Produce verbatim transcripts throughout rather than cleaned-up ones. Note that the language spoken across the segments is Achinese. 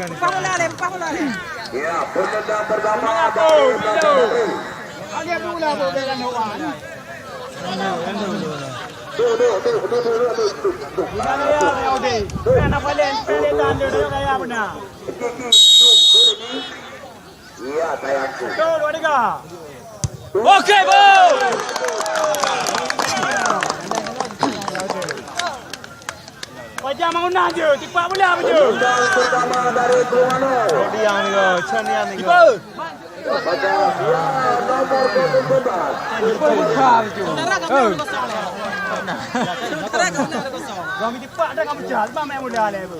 Upah bola lé, upah bola lé. Ya, penendang pertama dari Bajang Patri. Duduk, duduk, duduk, duduk, duduk. Iya, sayangku. Betul, dua tiga. Oke, bro. Pajak bangunan je, tipak bola je. Tendangan pertama dari Purwano. Diam ni, Chan Yan ni. Pajak, ya, nomor dua puluh sembilan. Tipak bola je. Kami tipak dah, kami jahat, bang, main bola leh, bro.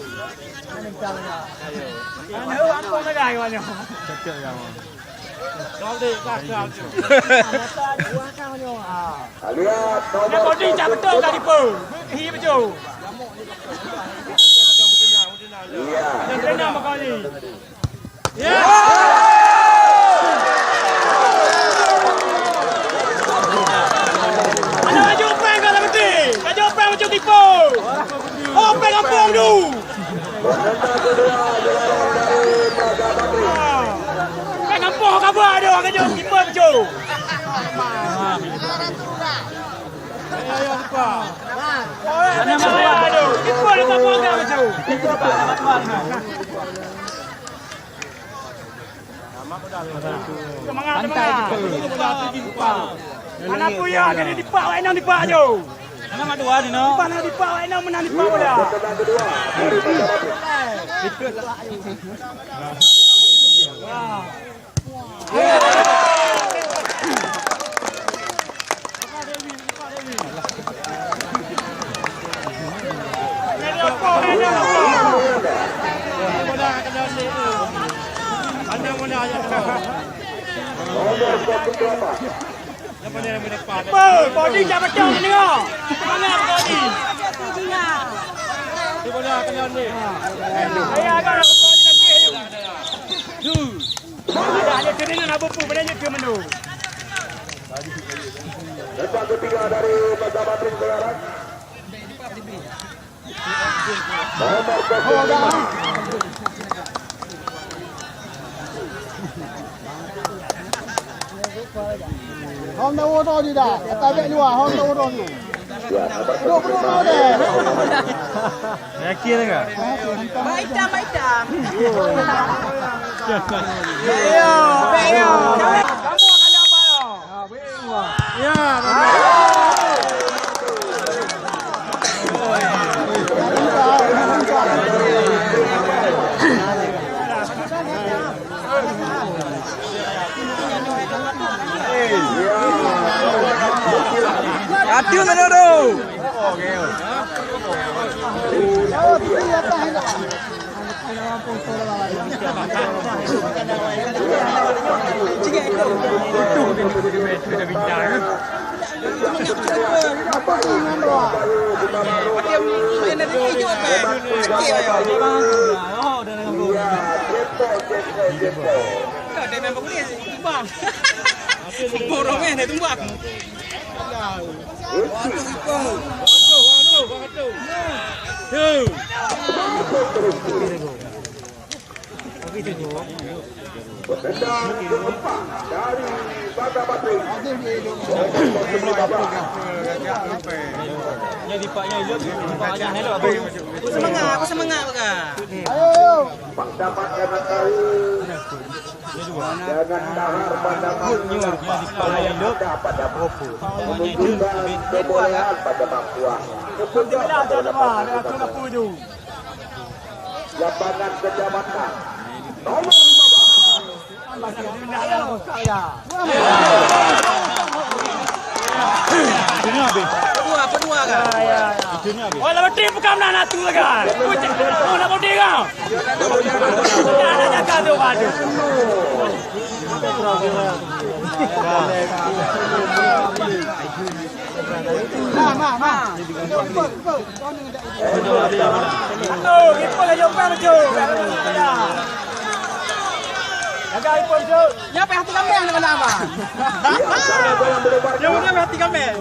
Ayo, ampun dah, kawan. Cocok ya, bang. Lihat nomor Bodi cak betul tadi pun. Hi betul. Iya. Yang kena bakal ni. Ya. Ada laju peng kalau betul. Laju peng macam tipu. Oh, peng apa tu? Ka gampông ka buat dia, ka jeuet kiper beujôh. Aduh, kiper dia tak buat beujôh. Semangat, semangat. Anak kuya kena dipak, wak inong dipak jôh. Anak dua ni, no. Dipak, nak dipak, wak inong menang dipak bola. Apa? Bodi tak betul ni, oh. Mana bodi? Saya agak nak bodi lagi. Ada, ada kena nak buku, mana je ke menu? Lepas ketiga dari Bajang Patri sekarang. Nomor kosong lima. Hom dah uroe di dah. Kata bek luar, hom dah uroe di. Ya, nomor kosong lima. Yakin enggak? Baitam, baitam. Beyo, beyo. Kamu akan dapat. Ya, Atu mana tu? Tendang keempat dari Bajang Patri. Semangat, aku semangat, Bang. Pak dapat kena tahu. Dengan dahar pada manusia, ada pada mampu. Menunjukkan kebolehan pada mampuan. Kebetulan pada mampuan. Lapangan kecamatan nomor lima belas. Kedua, kedua kan? Kedua. Walau tim bukan menang satu kan? Pucuk, oh, nak bodi kan? Dah, dah, dah, gaduh, gaduh. Nah, nah, nah. Aduh, kiper laju umpan laju. Jaga kiper laju. Nyan payah hati kameng nak kena, Bang. Nyan payah hati kameng.